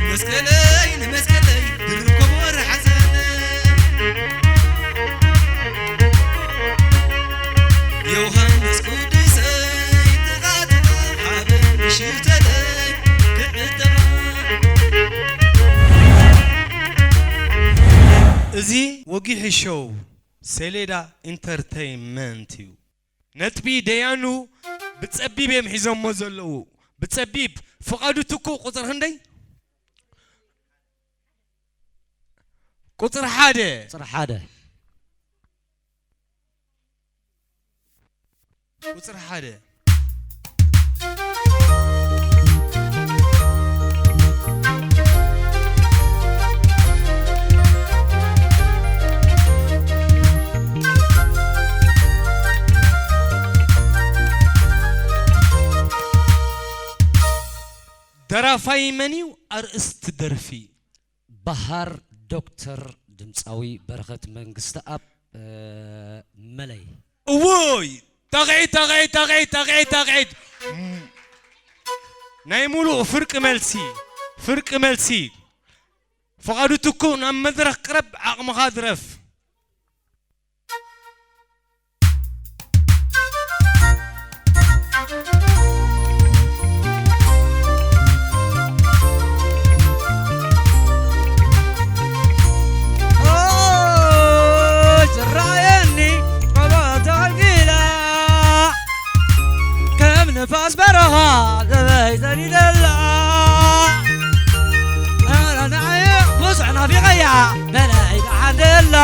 መስቀለይ ንመስቀለይ ድርብ ከበሮ ሓዘን ዮሃንስ ቅዱሰይ ጥቓ ጥቓ ሓበን ሽተለይ ክዕጠባ። እዚ ወጊሑ ሾው ሰሌዳ ኢንተርተይንመንት እዩ። ነጥቢ ደያኑ ብጸቢብ እዮም ሒዞሞ ዘለዉ። ብጸቢብ ፍቓዱ ትኩ ቁጽሪ ክንደይ? ቁጽሪ ሓደ። ቁጽሪ ሓደ። ቁጽሪ ሓደ። ደራፋይ መን እዩ? ኣርእስቲ ደርፊ። በሃር ዶክተር ድምፃዊ በረኸት መንግስተኣብ፣ እ፣ መለይ። እውይ! ጣቕዒት፣ ጣቕዒት፣ ጣቕዒት፣ ጣቕዒት፣ ጣቕዒት። ናይ ሙሉእ ፍርቂ መልሲ፣ ፍርቂ መልሲ። ፍቓዱ ትኩ ናብ መድረኽ ቅረብ፣ ዓቕምኻ ድረፍ። ዝረኣየኒ ቆልዓ ተቐልቂላ፣ ከም ንፋስ በረኻ ዘበይ ዘሊለላ። ኣረ ንዓይ ብዙሕ ናፊቐያ፣ መለይ ደሓን ደላ፣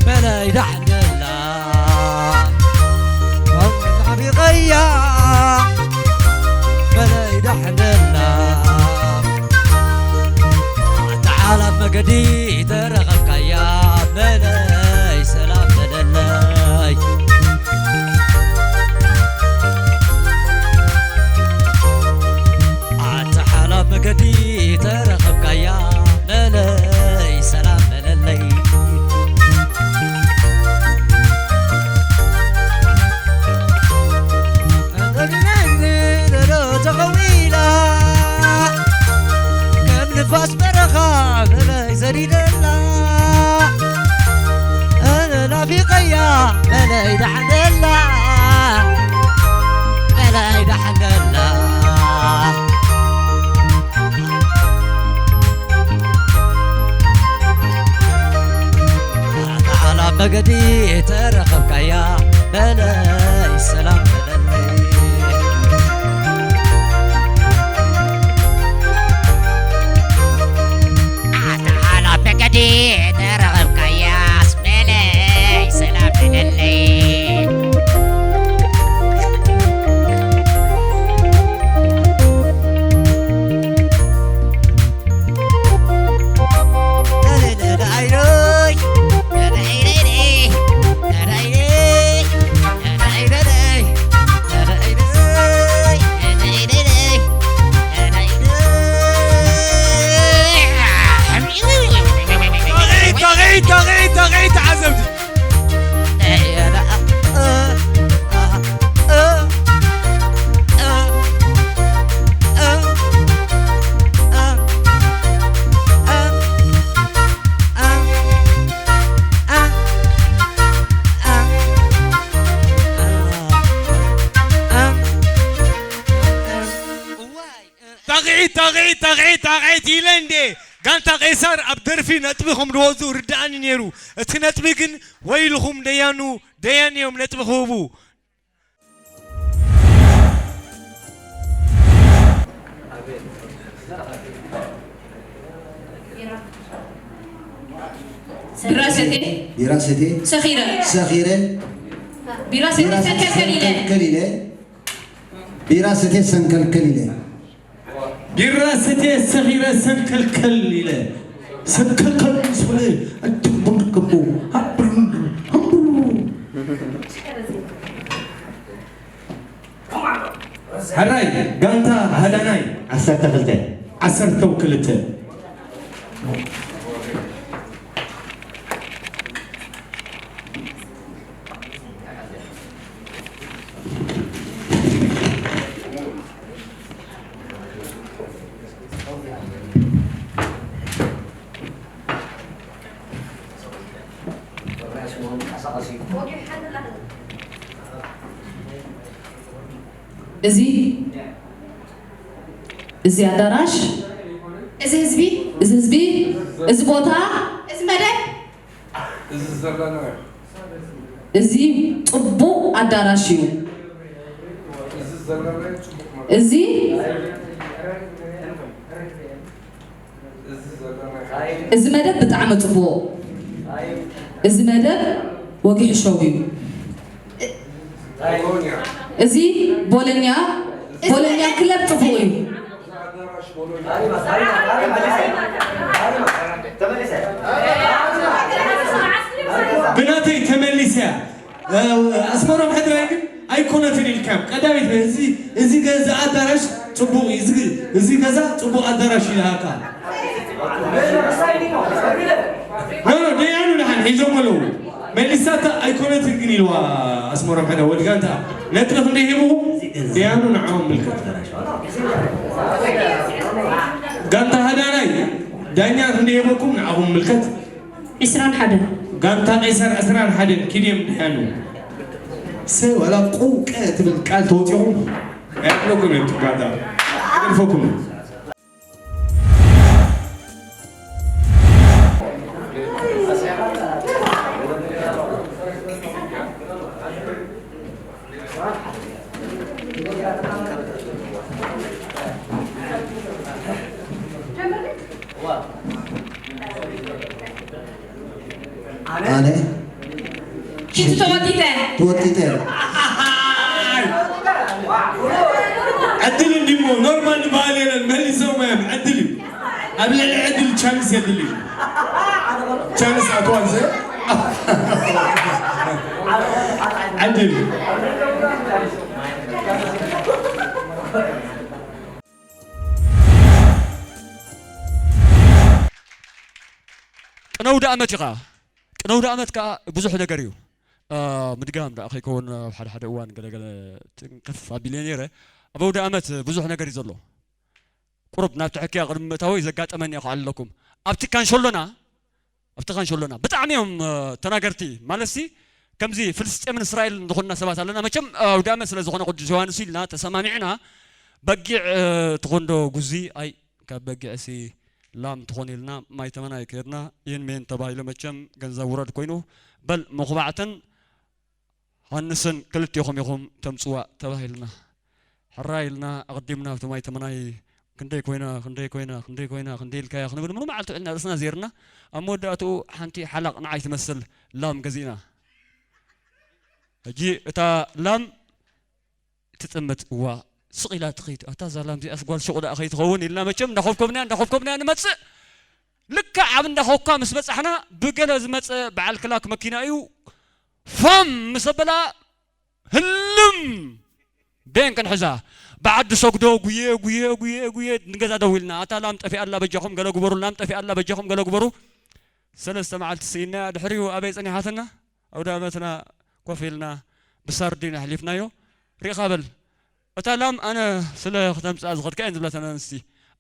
መለይ ደሓን ደላ። ናፊቐያ፣ መለይ ደሓን ደላ። ኣታ ሓላፍ መገዲ ተረኸብካያ፣ መለይ ሰላም በለለይ። ኣታ ሓላፍ መገዲ ተረኸብካያ፣ መለይ ሰላም በለለይ። ተኸዊላ፣ ከም ንፋስ በረኻ መለይ ዘሪደላ። ኣነ ናፊቐያ፣ መለይ ደሓን ደላ፣ መለይ ደሓን ደላ። ኣታ ሓላፍ መገዲ ተረኸብካያ፣ መለይ ሰላም በለለይ። ኣታ ሓላፍ መገዲ ተረኸብካያስ፣ መለይ ሰላም በለለይ። ተቐይ፣ ተቐይ፣ ተቐይ፣ ተቐይ፣ ተዓዘብቲ። ጣቕዒት፣ ጣቕዒት፣ ጣቕዒት፣ ጣቕዒት ኢለ እንዴ። ጋንታ ቄሳር ኣብ ደርፊ ነጥቢ ከም ዝወዙ ርድኣኒ ነይሩ። እቲ ነጥቢ ግን ወይልኹም ደያኑ፣ ደያን እዮም ነጥቢ ክህቡ። ቢራ ሰትየ ቢራ ሰትየ ሰኺረ ሰኺረ ቢራ ሰትየ ቢራ ሰትየ ሰንከልከል ኢለ ሰንከልከል ኢለ ቢራ ሰትየ ሰንከልከል ኢለ። ቢራ ሰትየ ሰኺረ ሰንከልከል ኢለ፣ ሰንከልከል ምስ በለ፣ ኣትም ቡን ክቡ፣ ሃብሩ፣ ሃብሩ። ሕራይ፣ ጋንታ ሃዳናይ። ዓሰርተ ክልተ። ዓሰርተ ክልተ። እዚ፣ እዚ ኣዳራሽ፣ እዚ ህዝቢ፣ እዚ ህዝቢ፣ እዚ ቦታ፣ እዚ መደብ፣ እዚ ጽቡቕ ኣዳራሽ እዩ። እዚ እዚ መደብ ብጣዕሚ ጽቡቕ። እዚ መደብ ወጊሑ ሸው እዩ። እዚ ቦሎኛ፣ ቦሎኛ ክለብ ጽቡቕ እዩ። ብናተይ ተመሊሰያ። ኣስመሮም ሕድራይ ግን ኣይኮነትን ኢልካዮም። ቀዳሚት እዚ እዚ ገዛ ኣዳራሽ ጽቡቕ እዩ። እዚ እዚ ገዛ ጽቡቕ ኣዳራሽ ይልሃካ። ኖ ኖ ደያኑ ደሓን ሒዞም ኣለዉ። መሊሳታ ኣይኮነትን ግን ኢልዋ ኣስመሮም ሕድራይ ወዲ ጋንታ ነጥቢ ክንደይ ሂብኹም? ደያኑ ንዓኦም ምልከት። ጋንታ ሃዳናይ ዳኛ ክንደይ ሂበኩም ንዓኹም ምልከት። ዕስራን ሓደን። ጋንታ ቄሳር ዕስራን ሓደን ኪድዮም ደያኑ። ሰ ዋላ ቁውቀ ትብል ቃል ተወፂኹም ኣይዕለኩም እዮም ትጋዳ ይልፈኩም። ኣነ ሽቱ ተወጢተ። ተወጢተ። ዕድል እንዲሞ ኖርማል ዝበሃል የለን መሊሶም እዮም ዕድል እዩ። ኣብ ልዕሊ ዕድል ቻንስ የድል እዩ። ቻንስ ኣትዋንስ ዕድል ቅነ ኣውደ ኣመት ኢኻ። ቅነ ኣውደ ኣመት ከዓ ብዙሕ ነገር እዩ። ምድጋም ደኣ ከይከውን ኣብ ሓደ ሓደ እዋን ገለገለ ትንክፍ ኣቢለ ነይረ። ኣብ ኣውደ ኣመት ብዙሕ ነገር እዩ ዘሎ። ቁሩብ ናብቲ ሕክያ ቅድሚ ምእታወይ ዘጋጠመኒ ከዓልለኩም። ኣብቲ ካንሸሎና ኣብቲ ካንሸሎና ብጣዕሚ እዮም ተናገርቲ ማለትሲ ከምዚ ፍልስጤምን እስራኤልን ዝኾንና ሰባት ኣለና። መቸም ኣውዳመ ስለ ዝኾነ ቅዱስ ዮሃንስ ኢልና ተሰማሚዕና በጊዕ ትኾንዶ ጉዚ ኣይ ካብ በጊዕሲ ላም ትኾን ኢልና ማይ ተመናይ ከድና ይህን ሜን ተባሂሉ መቸም ገንዘብ ውረድ ኮይኑ በል መኹባዕትን ሃንስን ክልቴኹም ኢኹም ተምፅዋ ተባሂልና ሕራይ ኢልና ኣቕዲምና ኣብቲ ማይ ተመናይ ክንደይ ኮይና ክንደይ ኮይና ክንደይ ኮይና ክንደይ ኢልካያ ክንብል ሙሉ መዓልቲ ውዕልና ርእስና ዜርና ኣብ መወዳእትኡ ሓንቲ ሓላቕ ንዓይ ትመስል ላም ገዚእና ሕጂ እታ ላም ትጥምት እዋ ስቕ ኢላ ትኸይድ ኣታ እዛ ላም እዚኣስ ጓል ሹቕ ደኣ ከይትኸውን ኢልና መቸም እንዳኾብኮብናያ እንዳኾብኮብናያ ንመፅእ ልክዕ ኣብ እንዳኾኳ ምስ በፃሕና ብገለ ዝመፀ በዓል ክላክ መኪና እዩ ፋም ምስ ኣበላ ህልም ቤን ክንሕዛ ብዓዲ ሰጉዶ ጉየ ጉየ ጉየ ጉየ ንገዛ ደው ኢልና ኣታ ላም ጠፊኣ ኣላ በጃኹም ገለ ግበሩ ላም ጠፊኣ ኣላ በጃኹም ገለ ግበሩ ሰለስተ መዓልቲ ስኢና ድሕሪኡ ኣበይ ጸኒሓትና ኣውደ ኣመትና ኮፍ ኢልና ብሳርዲን ኣሕሊፍናዮ ሪኢኻ በል እታ ላም ኣነ ስለ ክተምጽኣ ዝኸድካ እየን ዝብላ ተን ኣንስቲ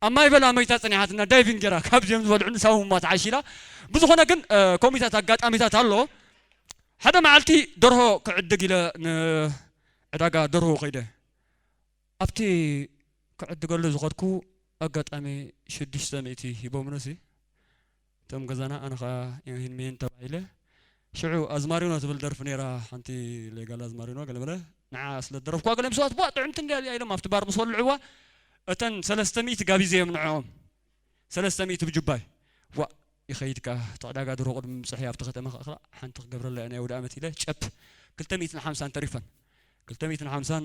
ኣብ ማይ በላ መይታ ጸኒሓትና ዳይቪንግ ገይራ ካብዚኦም ዝበልዑ ንሳውማ ተዓሺላ ብዝኾነ ግን ኮሚታት ኣጋጣሚታት ኣሎ ሓደ መዓልቲ ደርሆ ክዕድግ ኢለ ንዕዳጋ ደርሆ ከይደ ኣብቲ ክዕድገሉ ዝኸድኩ ኣጋጣሚ ሽዱሽተ ሚእቲ ሂቦምኒ ሲ እቶም ገዛና ኣነ ኸዓ ይህን ሚህን ተባሂለ ሽዑ ኣዝማሪኖ ትብል ደርፊ ነይራ ሓንቲ ሌጋል ኣዝማሪኖ ገለመለ ንዓ ስለ ደረፍኩዋ ገለም ሰባት ቧ ጥዕምቲ እንድያ እዚኣ ኢሎም ኣብቲ ባር ምስ ወልዕዋ እተን ሰለስተ ሚእቲ ጋቢዘ እዮም ንዕኦም ሰለስተ ሚእቲ ብጁባይ ዋእ ይኸይድ ከኣ እቲ ዕዳጋ ድሮ ቅድሚ ምብፅሐይ ኣብቲ ከተማ ከኣ ሓንቲ ክገብረላ እየ ናይ ኣውደኣመት ኢለ ጨፕ ክልተ ሚእትን ሓምሳን ተሪፈን ክልተ ሚእትን ሓምሳን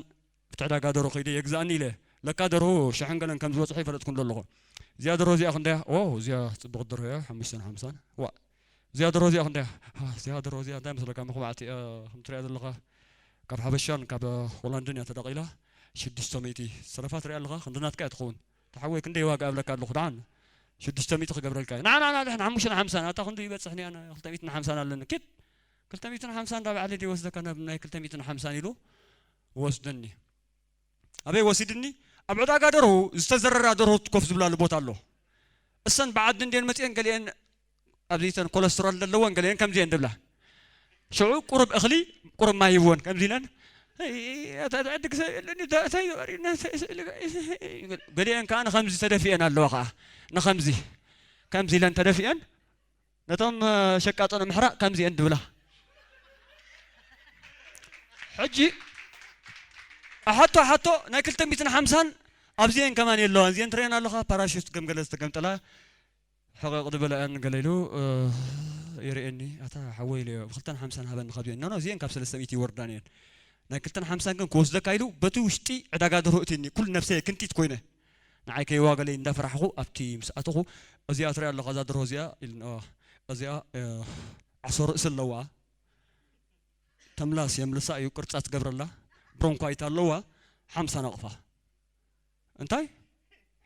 እቲ ዕዳጋ ደሮ ከይደ የግዝኣኒ ኢለ ለካ ደርሁ ሽሕን ገለን ከም ዝበጽሑ ይፈለጥኩ እንዶ ኣለኹ። እዚኣ ደርሆ እዚኣ ክንደያ? ኦ፣ እዚኣ ጽብቕቲ ደርሆ እያ፣ ሓሙሽተን ሓምሳን። ዋ፣ እዚኣ ደርሆ እዚኣ ክንደያ? ኣ፣ እዚኣ ደርሆ እዚኣ እንታይ መስለካ? መኹባዕቲ እያ፣ ከም ትሪኣ ዘለኻ፣ ካብ ሓበሻን ካብ ሆላንድን እያ ተዳቒላ። ሽዱሽተ ሚእቲ ዝተረፋ ትሪኣ ኣለኻ፣ ክንዲ ናትካ እያ ትኸውን። ተሓወይ ክንደይ ዋጋ እብለካ ኣለኹ፣ ደሓን ሽዱሽተ ሚእቲ ክገብረልካ እየ። ንዓ፣ ንዓ፣ ንዓ፣ ንሓሙሽተን ሓምሳን፣ ኣታ ክንዱ ይበጽሕኒ ኣነ፣ ክልተ ሚእትን ሓምሳን ኣለኒ። ኪድ፣ ክልተ ሚእትን ሓምሳን እንዳበዓለ ድዩ ወስደካ ናብ ናይ ክልተ ሚእትን ሓምሳን ኢሉ ወስደኒ። ኣበይ ወሲድኒ? ኣብ ዕዳጋ ደርሁ ዝተዘረራ ደርሁ ኮፍ ዝብላሉ ቦታ ኣሎ። እሰን ብዓዲ እንድየን መፅየን፣ ገሊአን ኣብዚ ተን ኮለስትሮል ዘለወን፣ ገሊአን ከምዚአን ድብላ። ሽዑ ቁሩብ እኽሊ፣ ቁሩብ ማይ ይብወን ከምዚ ኢለን፣ "ኣይ፣ ኣታ ዕድግ ሰብ የለኒ፣ ዳ-፣ እንታይ ገባሪ፣ እንታይ ስእሊ፣ እንታይ ስእሊ?" ገሊአን ከዓ ንኸምዚ ተደፊአን ኣለዋ ከዓ። ንኸምዚ፣ ከምዚ ኢለን ተደፊአን፣ ነቶም፣ እ፣ ሸቃጦ ንምሕራቕ ከምዚአን ድብላ። ሕጂ፣ ኣሓቶ፣ ኣሓቶ፣ ናይ ክልተ ሚእትን ሓምሳን ኣብዚአን ከማን የለዋን። እዚአን ትርእየን ኣለኻ፣ ፓራሹት ከም ገለ ዝተገምጠላ፣ ሕቕቕ ዝበለአን ገለ ኢሉ፣ እ፣ ይርእየኒ። ኣታ ሓወይ ኢለዮ፣ ብክልተን ሓምሳን ሃበኒ ካብዚአን። ኖ፣ ኖ፣ እዚአን ካብ ሰለስተ ሚእቲ ይወርዳን እየን። ናይ ክልተን ሓምሳን ግን ክወስደካ ኢሉ፣ በቲ ውሽጢ ዕዳጋ ደርሆ እትኒ፣ ኩሉ ነብሰይ ክንቲት ኮይነ። ንዓይ ከይዋገለይ እንዳፈራሕኹ ኣብቲ ምስ ኣተኹ፣ እዚኣ ትሪኣ ኣለኻ፣ እዛ ደርሆ እዚኣ ኢሉኒ። እዋ፣ እዚኣ፣ እ፣ ዓሶ ርእሲ ኣለዋ። ተምላስ የምልሳ እዩ፣ ቅርጻ ትገብረላ። ብሮንኳይት ኣለዋ፣ ሓምሳ ናቕፋ። እንታይ?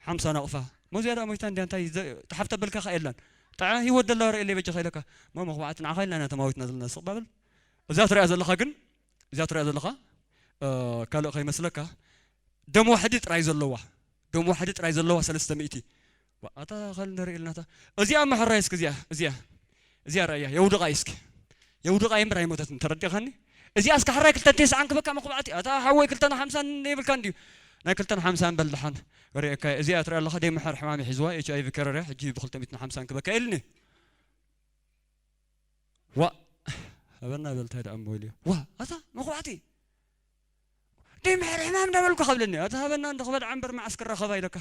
ሓምሳ ናቕፋ። ሞ ዝያዳ ሞይታ እንድያ፣ እንታይ ዘ-፣ ተሓፍ ተበልካ ኸኣ የላን። ጥዓ ህይወት ደላ ርእየለይ በጃኻ ኢለካ። ሞ መኽባዕቲ ንዓኻ ኢልና ኢና ተማዊትና ዘለና፣ ስቕ ባብል። እዛ ትሪኣ ዘለኻ ግን፣ እዛ ትሪኣ ዘለኻ፣ እ፣ ካልእ ከይመስለካ፣ ደም ዋሕዲ ጥራይ ዘለዋ፣ ደም ዋሕዲ ጥራይ ዘለዋ ሰለስተ ሚእቲ። ዋ፣ ኣታ ኸል ንርኢ ኢልናታ። እዚኣ መሐራይ እስኪ፣ እዚኣ፣ እዚኣ፣ እዚኣ ራእያ፣ የውድቓ እስኪ። የውድቓ እምበር ኣይሞተትን፣ ተረዲኻኒ? እዚኣ እስከ ሕራይ ክልተን ተስዓን ክበካ መኹባዕቲ፣ ኣታ ሓወይ ክልተን ሓምሳን ይብልካ እንድዩ። ናይ ክልተን ሓምሳን በል ደሓን፣ ርእየካ፣ እዚኣ ትሪኣ ኣለኻ፣ ደይ ምሕር ሕማም ሒዝዋ፣ ኤች ኣይ ቪ ከረር እያ፣ ሕጂ ብክልተ ሚእትን ሓምሳን ክበካ ኢልኒ። ዋእ፣ ሃበና በል፣ እንታይ ደኣ እሞ ኢሉ። ዋእ፣ ኣታ መኹባዕቲ፣ ደይ ምሕር ሕማም እንዳበልኩ ከብለኒ፣ ኣታ ሃበና እንዶ ክበልዓ እምበር መዓስ ክራኸባ ኢለካ።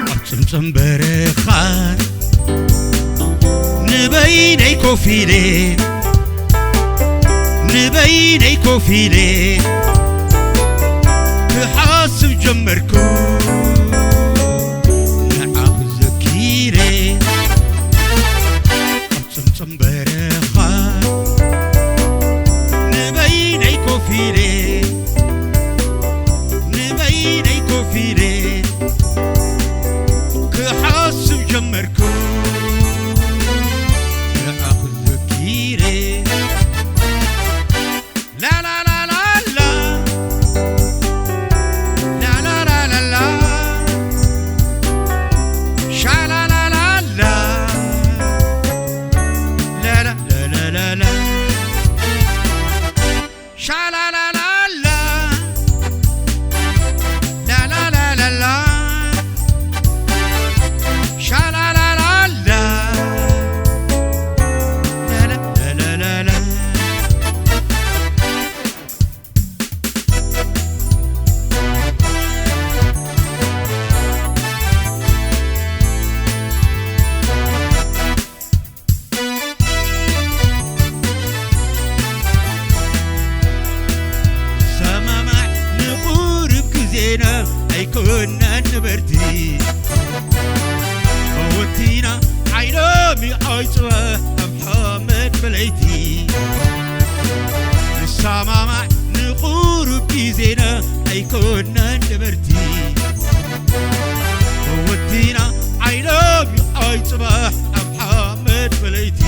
ኣብ ጽምጽም በረኻ ንበይነይ ኮፍ ኢለ፣ ንበይነይ ኮፍ ኢለ ክሓስብ ጀመርኩ ንዓኺ ዘኪረ። ኣብ ጽምጽም በረኻ ንበይነይ ኮፍ ኢለ፣ ንበይነይ ኮፍ ኢለ ክሓስብ ጀመርኩ ንዓኺ ዘኪረ። ላላላላላ፣ ላላላላላ፣ ኣይ ጽባሕ ኣብ ሓመድ ብለይቲ ንሰማማዕ ንቑሩብ ግዜና ኣይኮናን ነበርቲ። ወቲና ዓይሎም ኣይ ጽባሕ ኣብ ሓመድ ብለይቲ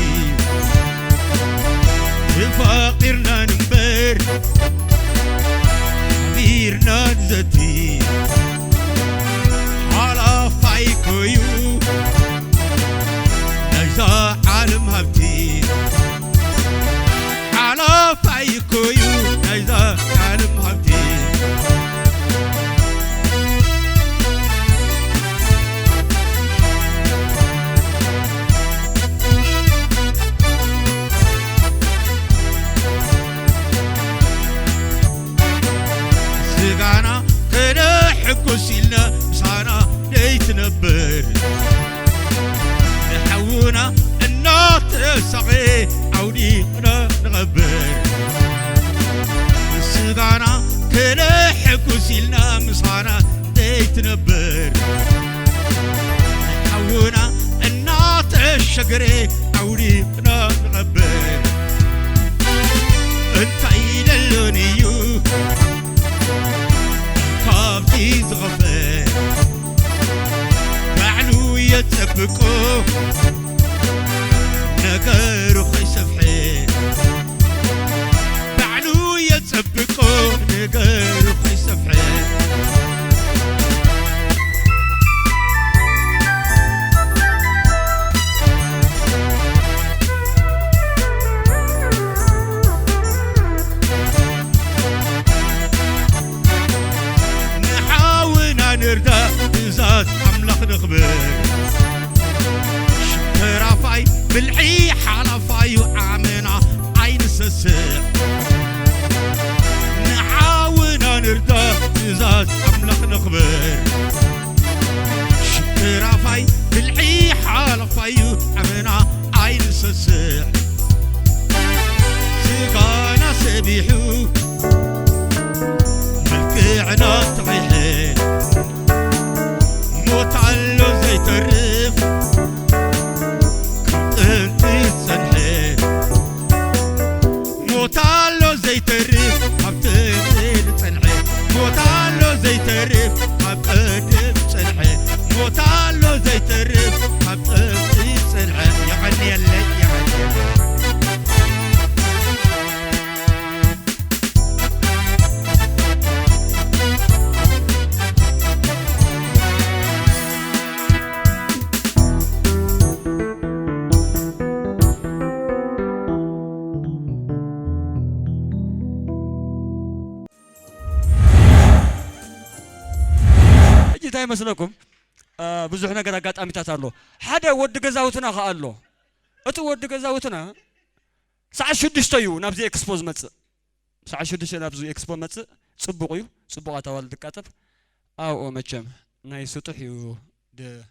ተፋቒርና ንንበር ሓቢርና ንዘቲ ሓላፋይ ኮዩ ናይዛ ዓለም ሃብቲ ሓላፋይ ኮዩ ናይዛ ዓለም ሃብቲ። ስጋና ከነሕጉስ ኢልና ምሳና ደይትነብር ንሓውና እናተሳቐየ ኣውዲቕና ንቐብር። ስጋና ከነሕጉስ ኢልና ምሳና ደይትነብር ንሓውና እናተሸገረ ኣውዲቕና ንቐብር። እንታይ ደሎን እዩ ካብቲ ዝኸፍእ ባዕሉ የጸብቆ ነገሩ ከይሰፍሐ ባዕሉ የጸብቆ ነገሩ ከይሰፍሐ። ንሓውና ንርዳእ ትእዛዝ ኣምላኽ ነኽብር። ሽንከራፋይ ብልሒ ሓላፋዩ ዓመና ኣይንሰስዕ። ንሓውና ንርዳእ ትእዛዝ ኣምላኽ ነኽብር። ሽንከራፋይ ብልሒ ሓላፋዩ ዓመና ኣይንሰስዕ። ስጋና ሰቢሑ መልክዕና ተቒሐ ሞት ኣሎ ዘይተርፍ ካብ ጥንቲ ዝጸንሐ ሞት ኣሎ ዘይተርፍ ካብ ጥንቲ ዝጸንሐ ሞት ኣሎ ዘይተርፍ ካብ ቀደም ዝጸንሐ ሞት ኣሎ ዘይተርፍ ካብ ጥንቲ ዝጸንሐ የቐንየለይ የቐንየለይ። ሕጂ እንታይ ይመስለኩም? አ፣ ብዙሕ ነገር ኣጋጣሚታት ኣሎ። ሓደ ወዲ ገዛውትና ከኣ ኣሎ። እቲ ወዲ ገዛውትና ሰዓት ሽዱሽተ እዩ ናብዚ ኤክስፖ ዝመጽእ። ሰዓት ሽዱሽተ ናብዚ ኤክስፖ መጽእ። ጽቡቕ እዩ። ጽቡቕ ኣታዋል ድቃጠብ። ኣብኡ መቸም ናይ ስጡሕ እዩ። ደ-፣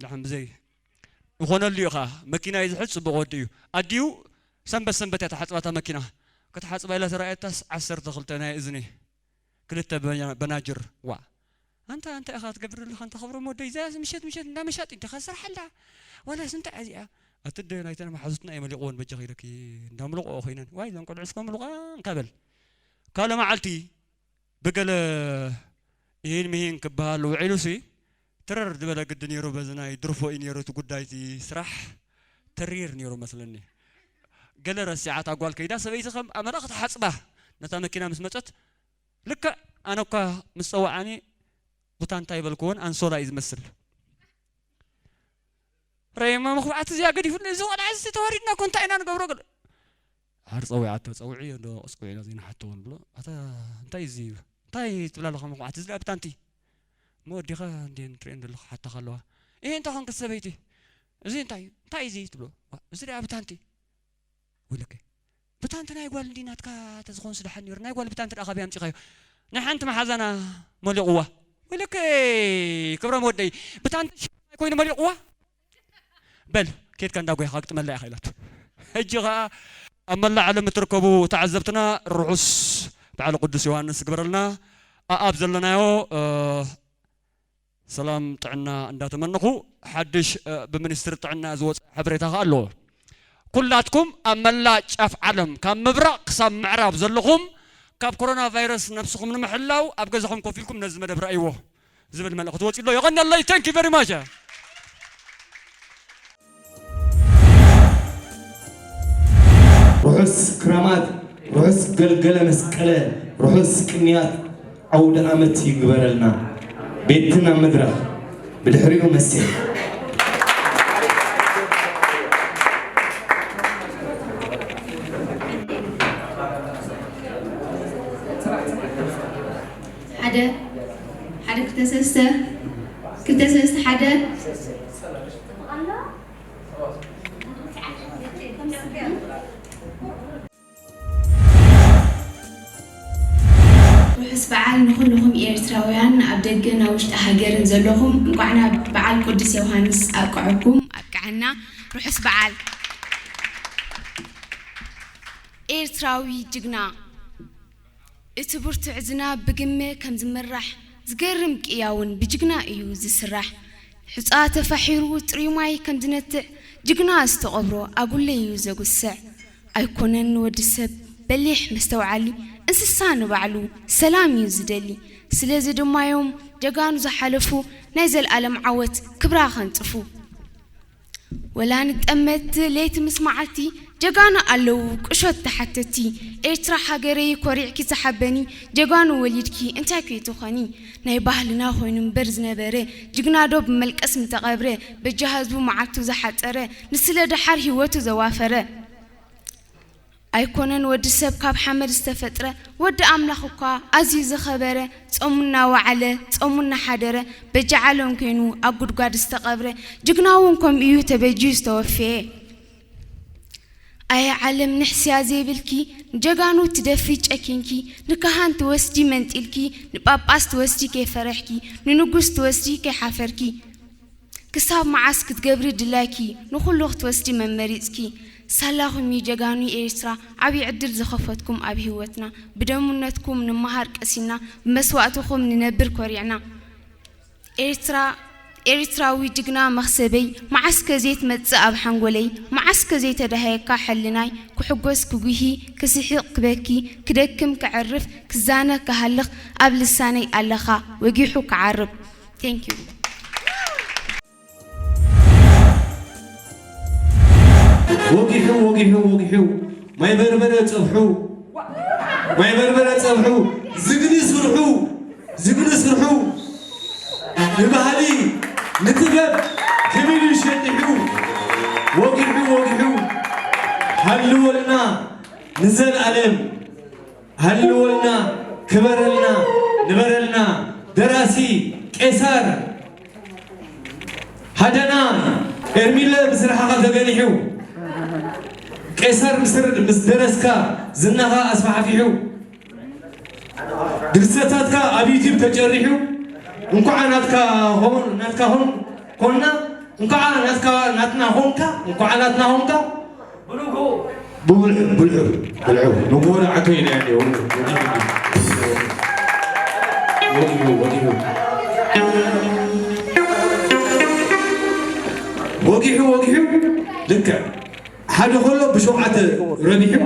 ደሓን ብዘይ ይኾነሉ እዩ ኸዓ። መኪና እዩ ዝሕዝ፣ ጽቡቕ ወዲ እዩ። ኣዲኡ ሰንበት ሰንበት እያ ትሓጽባ እታ መኪና። ክትሓጽባ ኢላ ተራእየታስ ዓሰርተ ክልተ ናይ እዝኒ፣ ክልተ በና-፣ በናጅር። ዋእ፣ ኣንታ እንታይ ኢኻ ትገብር ዘለኻ? ኣንታ ክብሮም ወደይ፣ እዚኣስ ምሸት ምሸት እንዳ መሻጢ ዲኻ ትሰርሓላ? ዋላስ እንታይ እያ እዚኣ? ኣቲ ኣደ ናይተን መሓዙትና እየ መሊቕወን በጃኺ ኢለኪ እንዳምልቕኦ ኮይነን። ዋይ፣ እዘን ቆልዑስ ከምልቑ እንካ በል። ካልእ መዓልቲ ብገለ ኢሂን ምሂን ክበሃል ውዒሉሲ፣ ትረር ዝበለ ግዲ ነይሩ። በዚ ናይ ድርፎ እዩ ነይሩ እቲ ጉዳይ፣ እቲ ስራሕ ተሪር ነይሩ መስለኒ። ገለ ረሲዓ እታ ጓል ከይዳ፣ ሰበይቲ ከም ኣመላ ክትሓጽባ ነታ መኪና ምስ መጸት፣ ልክዕ ኣነ እኳ ምስ ጸዋዓኒ፣ ቡታ እንታይ በልክዎን፣ ኣንሶላ እዩ ዝመስል። ረየማ መኽባዕቲ እዚኣ ገዲፉኒ፣ እዚ ቆልዓ እዚ ተዋሪድና እኮ እንታይ ኢና ንገብሮ? ገለ ሓር ጸዊዓቶ፣ ጸውዒዮ እንዶ፣ ቀስቅዒ ኢና ዘይንሓቶ ንብሎ። ኣታ እንታይ እዚ እዩ? እንታይ ትብላ ኣለኻ መኽባዕቲ? እዚ ደኣ ብታንቲ። እሞ ወዲኻ እንዴ ንትሪኦ እንደለኹ ሓታኻ ኣለዋ። እሄ እንታይ ኾንክ ሰበይቲ? እዚ እንታይ እዩ? እንታይ እዩ እዚ? ትብሎ። ዋ፣ እዚ ደኣ ብታንቲ። ወይለከ። ብታንቲ ናይ ጓል እንዲ ናትካ ተዝኾንስ ደሓን ነይሩ። ናይ ጓል ብታንቲ ደኣ ካበይ ኣምጺኻዮ? ናይ ሓንቲ መሓዛና መሊቑዋ። ወይለከ ክብሮም ወደይ፣ ብታንቲ ሽማይ ኮይኑ መሊቑዋ። በል፣ ኬድካ እንዳ ጓይኻ ግጥመላ ኢኻ ኢላቶ። ሕጂ ኸኣ ኣብ መላእ ዓለም እትርከቡ ተዓዘብትና ርሑስ በዓል ቅዱስ ዮሃንስ ግበረልና። ኣኣብ ዘለናዮ፣ እ፣ ሰላም ጥዕና እንዳተመነኹ፣ ሓድሽ፣ እ፣ ብሚኒስትሪ ጥዕና ዝወፀ ሓበሬታ ከኣ ኣለዎ። ኩላትኩም ኣብ መላእ ጫፍ ዓለም ካብ ምብራቕ ክሳብ ምዕራብ ዘለኹም ካብ ኮሮና ቫይረስ ነብስኹም ንምሕላው ኣብ ገዛኹም ኮፍ ኢልኩም ነዚ መደብ ረኣይዎ ዝብል መልእኽቲ ወፂኡ ኣሎ። የቐነለይ። Thank you very much። ርሑስ ክራማት፣ ርሑስ ገልገለ መስቀለ፣ ርሑስ ቅንያት ኣውደ ኣመት ይግበረልና። ቤትና መድረኽ ብድሕሪኡ መሴ። ሓደ፣ ሓደ፣ ክልተ፣ ሰለስተ፣ ክልተ፣ ሰለስተ፣ ሓደ። ርሑስ በዓል ንኹልኹም ኤርትራውያን ኣብ ደገን ኣብ ውሽጢ ሃገርን ዘለኹም፣ እንቋዕ ናብ በዓል ቅዱስ ዮሃንስ ኣብቅዐኩም ኣብቅዐና። ርሑስ በዓል። ኤርትራዊ ጅግና፣ እቲ ብርቱዕ ዝናብ ብግመ ከም ዝምራሕ፣ ዝገርም ቅያ እውን ብጅግና እዩ ዝስራሕ። ሑጻ ተፋሒሩ ጥርዩ ማይ ከም ዝነትዕ፣ ጅግና ዝተቐብሮ ኣጉለ እዩ ዘጉስዕ። ኣይኮነን ንወዲ ሰብ በሊሕ መስተውዓሊ፣ እንስሳ ንባዕሉ ሰላም እዩ ዝደሊ። ስለዚ ድማ እዮም ጀጋኑ ዝሓለፉ ናይ ዘልኣለም ዓወት ክብራ ከንጽፉ። ወላ ንጠመት ለይቲ ምስ መዓልቲ፣ ጀጋኑ ኣለዉ ቁሾት ተሓተቲ። ኤርትራ ሃገረይ ኮሪዕኪ ዝሓበኒ፣ ጀጋኑ ወሊድኪ እንታይ ከይትኾኒ። ናይ ባህልና ኮይኑ እምበር ዝነበረ፣ ጅግና ዶ ብመልቀስ ምተቐብረ፣ በጃ ህዝቡ መዓልቱ ዝሓጸረ፣ ንስለ ደሓር ህይወቱ ዘዋፈረ። ኣይኮነን ወዲ ሰብ ካብ ሓመድ ዝተፈጥረ፣ ወዲ ኣምላኽ እኳ ኣዝዩ ዝኸበረ፣ ጾሙ እናወዓለ፣ ጾሙ እናሓደረ፣ በጃ ዓለም ኮይኑ ኣብ ጉድጓድ ዝተቐብረ፣ ጅግና እውን ከምኡ እዩ ተበጅዩ ዝተወፍየ። ኣየ ዓለም ንሕስያ ዘይብልኪ፣ ንጀጋኑ ትደፍሪ ጨኪንኪ፣ ንካህን ትወስዲ መንጢልኪ፣ ንጳጳስ ትወስዲ ከይፈረሕኪ፣ ንንጉስ ትወስዲ ከይሓፈርኪ፣ ክሳብ መዓስ ክትገብሪ ድላይኪ ንኹሉ ክትወስዲ መመሪጽኪ? ሳላኹም እዩ ጀጋኑ ኤርትራ ዓብዪ ዕድል ዝኸፈትኩም ኣብ ህይወትና። ብደሙነትኩም ንመሃር ቀሲና፣ ብመስዋእትኹም ንነብር ኮሪዕና። ኤርትራ፣ ኤርትራዊ ጅግና መኽሰበይ፣ መዓስከ ዘይትመጽእ ኣብ ሓንጎለይ፣ መዓስከ ዘይተዳሃየካ ሕልናይ፣ ክሕጎስ ክጉሂ፣ ክስሕቕ ክበኪ፣ ክደክም ክዕርፍ፣ ክዛነ ክሃልኽ ኣብ ልሳነይ ኣለኻ ወጊሑ ክዓርብ። Thank you። ወጊሑ፣ ወጊሑ፣ ወጊሑ፣ ማይ በርበረ ጸብሑ፣ ማይ በርበረ ጸብሑ፣ ዝግኒ ስርሑ፣ ዝግኒ ስርሑ፣ ንባህሊ፣ ንጥበብ፣ ከመይ ኢሉ ሸጢሑ፣ ወጊሑ፣ ወጊሑ፣ ሃልወልና ንዘልኣለም። ሃልወልና፣ ክበረልና፣ ንበረልና። ደራሲ ቄሳር ሃደና፣ ኤርሚለ ብስራሕኻ ተገኒሑ። ቄሳር ምስ፣ ምስ ደረስካ ዝናኻ ኣስፋሕፊሑ። ድርሰታትካ ኣብ ዩቲዩብ ተጨሪሑ። እንኳዕ ናትካ ኾን-፣ ናትካ ኾን-፣ ኮንና፣ እንኳዕ ናትካ፣ ናትና ኾንካ፣ እንኳዕ ናትና ኾንካ። ብልሑ፣ ብልሑ፣ ብልሑ። ንጎዳ ዓቶ ኢለ ያለ፣ ወጊሑ፣ ወጊሑ። ወጊሑ፣ ወጊሑ። ወጊሑ፣ ወጊሑ። ልክዕ። ሓደ ከሎ ብሸውዓተ ረቢሑ።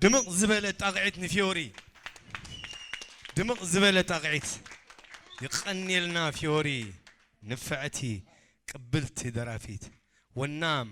ድምቕ ዝበለ ጣቕዒት ንፊዮሪ። ድምቕ ዝበለ ጣቕዒት። ይቐንየልና ፊዮሪ፣ ንፍዕቲ፣ ቅብልቲ ደራፊት፣ ወናም።